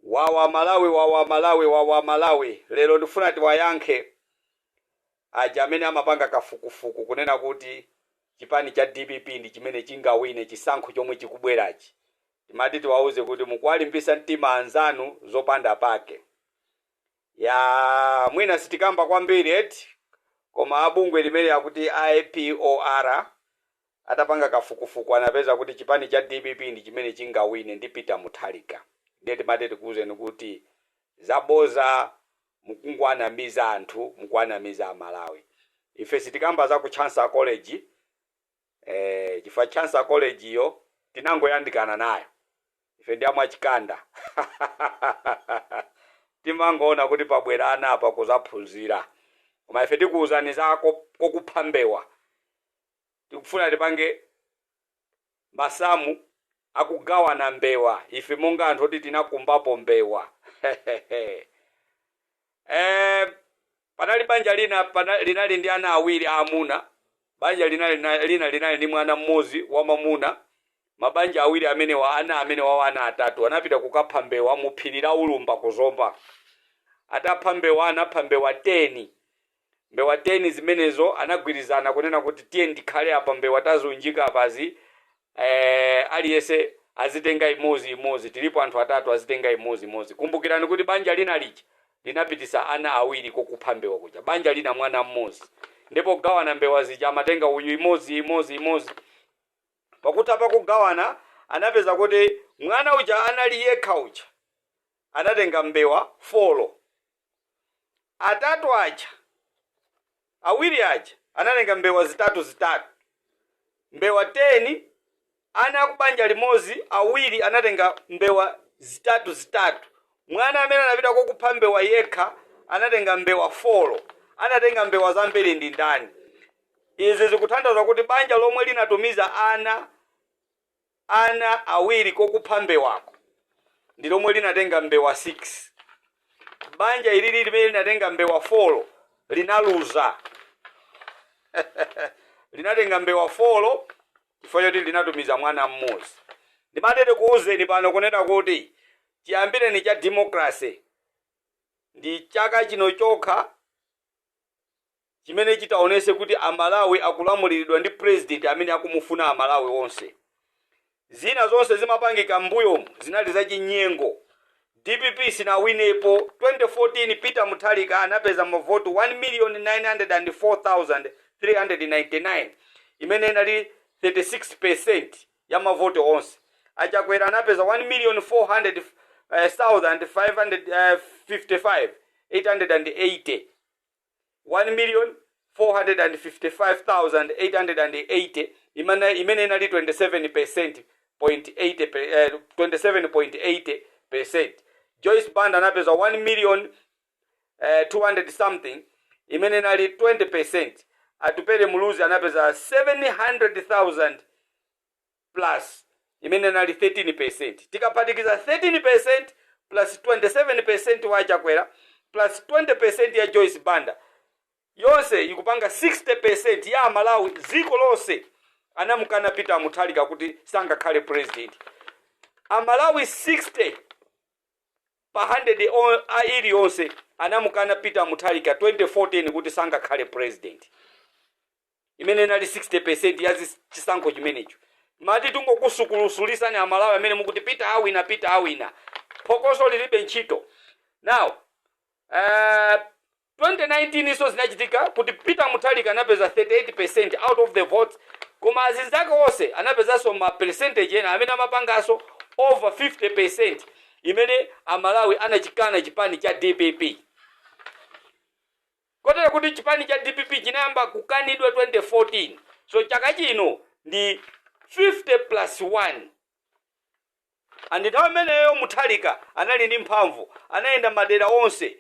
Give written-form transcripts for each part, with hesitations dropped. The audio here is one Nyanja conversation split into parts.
Wawa Malawi, wawa Malawi, wawa Malawi. Lero ndifuna tiwayankhe aja amene amapanga kafukufuku kunena kuti chipani cha DPP ndi chimene chingawine chisankho chomwe chikubwerachi. Timati tiwauze kuti mukuwalimbisa mtima anzanu zopanda pake. Ya, mwina sitikamba kwambiri eti, koma abungwe limene akuti IPOR atapanga kafukufuku anapeza kuti chipani cha DPP ndi chimene chingawine ndi Peter Mutharika. Ndiye timati tikuwuzeni kuti zaboza, mukungowanamiza anthu, mukuwanamiza Amalawi. Ife sitikamba za ku Chancellor College, chifukwa Chancellor College iyo tinangoyandikana nayo. Ife ndi amwachikanda, timangoona kuti pabwera ana apa kuzaphunzira, koma ife tikuwuzani za kokupha mbewa. Tikufuna tipange masamu akugawana mbewa, ife monga anthu oti tinakumbapo mbewa. Panali banja lina linali ndi ana awiri aamuna. Banja lina linali ndi mwana mmodzi wamwamuna. Mabanja awiri amenewa, ana amene wawo ana atatu, anapita kukapha mbewa mu phiri la Ulumba ku Zomba. Atapha mbewa, anapha mbewa 10. Mbewa 10 zimenezo anagwirizana kunena kuti, "Tiye ndikhale apa, mbewa taziunjika apazi, aliyense azitenga imodzi imodzi. Tilipo anthu atatu, azitenga imodzi imodzi." Kumbukirani kuti banja lina lija linapitisa ana awiri kokupha mbewa kuja, banja lina mwana mmodzi. Ndipo kugawana mbewa zija, amatenga uyu imodzi, imodzi, imodzi. Pakuti pakugawana anapeza kuti mwana uja anali yekha uja anatenga mbewa 4. Atatu aja, awiri aja anatenga mbewa zitatu zitatu. Mbewa 10, ana akubanja limodzi awiri anatenga mbewa zitatu zitatu. Mwana amene anapita kokupha mbewa yekha anatenga mbewa 4. Anatenga mbewa zambiri ndi ndani? Izi zikutanthauza kuti banja lomwe linatumiza ana awiri kokupha mbewako ndi lomwe linatenga mbewa 6. Banja ilili limene linatenga mbewa 4 linaluza. Linatenga mbewa 4 chifukwa choti linatumiza mwana mmodzi. Ndimati tikuwuzeni pano kunena kuti chiyambireni cha democracy ndi chaka chino chokha chimene chitaonese kuti Amalawi akulamuliridwa ndi president amene akumufuna Amalawi onse. Zina zonse zimapangika m'mbuyomu zinali zachinyengo. DPP sinawinepo. 2014 Peter Mutharika anapeza mavoti 1,904,399, imene inali 36% ya mavoti onse. Achakwera anapeza 1,400,555 880, 1,455,880, imene inali 27% point 80 27.8%. Joyce Banda anapeza 1 million 200 something, imene inali 20%. Atupele Muluzi anapeza 700,000 plus, imene inali 13%. Tikaphatikiza 13% plus 27% wa Chakwera plus 20% ya Joyce Banda, yonse ikupanga 60% ya Amalawi dziko lonse anamukana Peter Mutharika kuti sangakhale president. Amalawi 60 pa 100 a iliyonse anamukana Peter Mutharika 2014 kuti sangakhale president, imene inali 60% ya chisankho chimenecho. Mati tingokusukulusulisani Amalawi amene mukuti Peter awina, Peter awina, phokoso lilibe ntchito. Now, 2019 iso zinachitika kuti Peter Mutharika anapeza 38% out of the votes, koma azinzake onse anapezanso ma percentage ena amene amapanganso over 50%, imene Amalawi anachikana chipani cha DPP. Kotero kuti chipani cha DPP chinayamba kukanidwa 2014. So chaka chino ndi 50 plus 1. And nthawi imeneyo Mutharika anali ndi mphamvu, anayenda madera onse,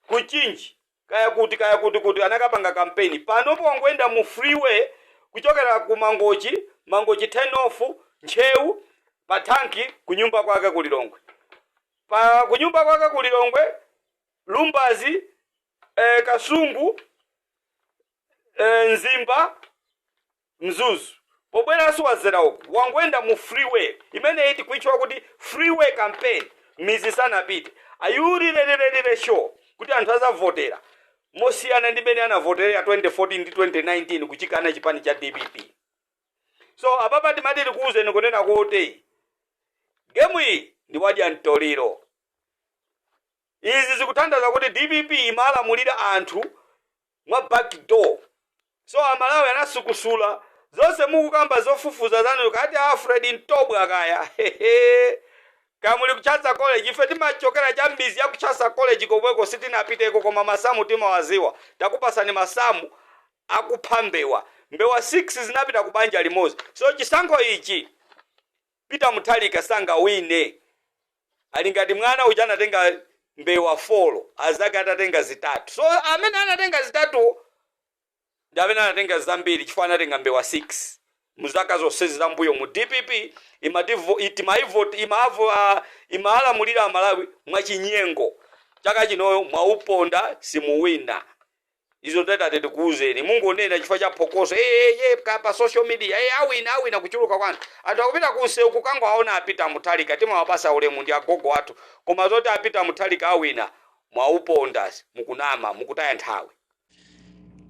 kuchinji, kaya kuti, kaya kuti kuti, anakapanga kampeni. Panopo wangoyenda mu freeway kuchokera ku Mangochi, Mangochi turn off, Ntcheu, pa tanki, kunyumba kwake ku Lilongwe, pa kunyumba kwake ku Lilongwe, Lumbazi, Kasungu, Mzimba, Mzuzu. Pobweranso wazera uku, wangoyenda mu freeway imeneyi tikuitchula kuti freeway campaign. Mizi sanapite. Are you really, really, really sure kuti anthu azavotera mosiyana ndi mmene anavoterera 2014 ndi 2019 kuchikana chipani cha DPP? So apapa timati tikuwuzeni kunena kuti game iyi ndi wadya mtoliro. Izi zikutanthauza kuti DPP imalamulira anthu mwa back door. So Amalawi anasukusula zonse mukukamba zofufuza zanu, kati Alfred Ntobwa, kaya kamuli ku Chancellor College. Ife timachokera cha mizi ya ku Chancellor College komweko, sitinapiteko, koma masamu timawaziwa. Takupasani masamu akupha mbewa. Mbewa 6 zinapita ku banja limodzi. So chisankho ichi Peter Mutharika sangawine. Ali ngati mwana uja anatenga mbewa 4, azake atatenga zitatu. So amene anatenga zitatu ndi amene anatenga zambiri, chifukwa anatenga mbewa 6. Muzaka zonsezi zambuyo mu DPP imalamulira Amalawi mwachinyengo. Chaka chinoyo mwauponda, simuwina. Izo tatate tikuwuzeni, mungonena chifukwa cha phokoso pa social media, awina, awina. Kuchuluka kwanu anthu akupita kunsewu kukango aona a Peter Mutharika, timawapasa ulemu, ndi agogo athu, koma zoti a Peter Mutharika awina, mwauponda, mukunama, mukutaya nthawi.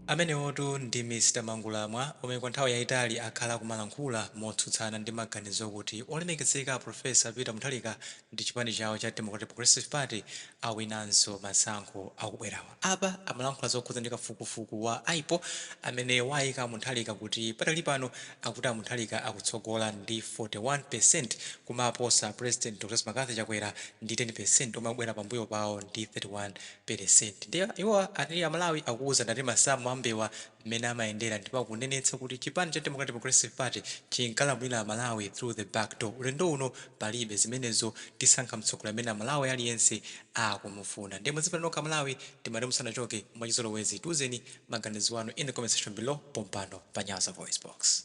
Amenewotu ndi Mr Mangulamwa, omwe kwa nthawi yayitali akhala kumalankhula motsutsana ndi maganizo kuti olemekezeka Professor Peter Mutharika ndi chipani chawo cha Democratic Progressive Party awinanso masankho akubwerawa. Apa amalankhula zokhudza ndi kafukufuku wa IPOR amene wayika Mutharika kuti patali pano akuti aMutharika akutsogola ndi 41%, kumaposa President Dr McCarthy Chakwera ndi 10%, omwe akubwera pambuyo pawo ndi 31%. Ndiye iwo ati Amalawi akuwuza ndati masamu ambewa mmene amayendera, ndipo akunenetsa kuti chipani cha Democratic Progressive Party chinkalamulira Amalawi through the back door. Ulendo uno palibe zimenezo, tisankha mtsogoleri amene Amalawi aliyense akumufuna. Ndiye muzipita nokha Malawi. Timati musanachoke, mwachizolowezi tiuzeni maganizo anu in the comment section below pompano pa Nyasa Voice Box.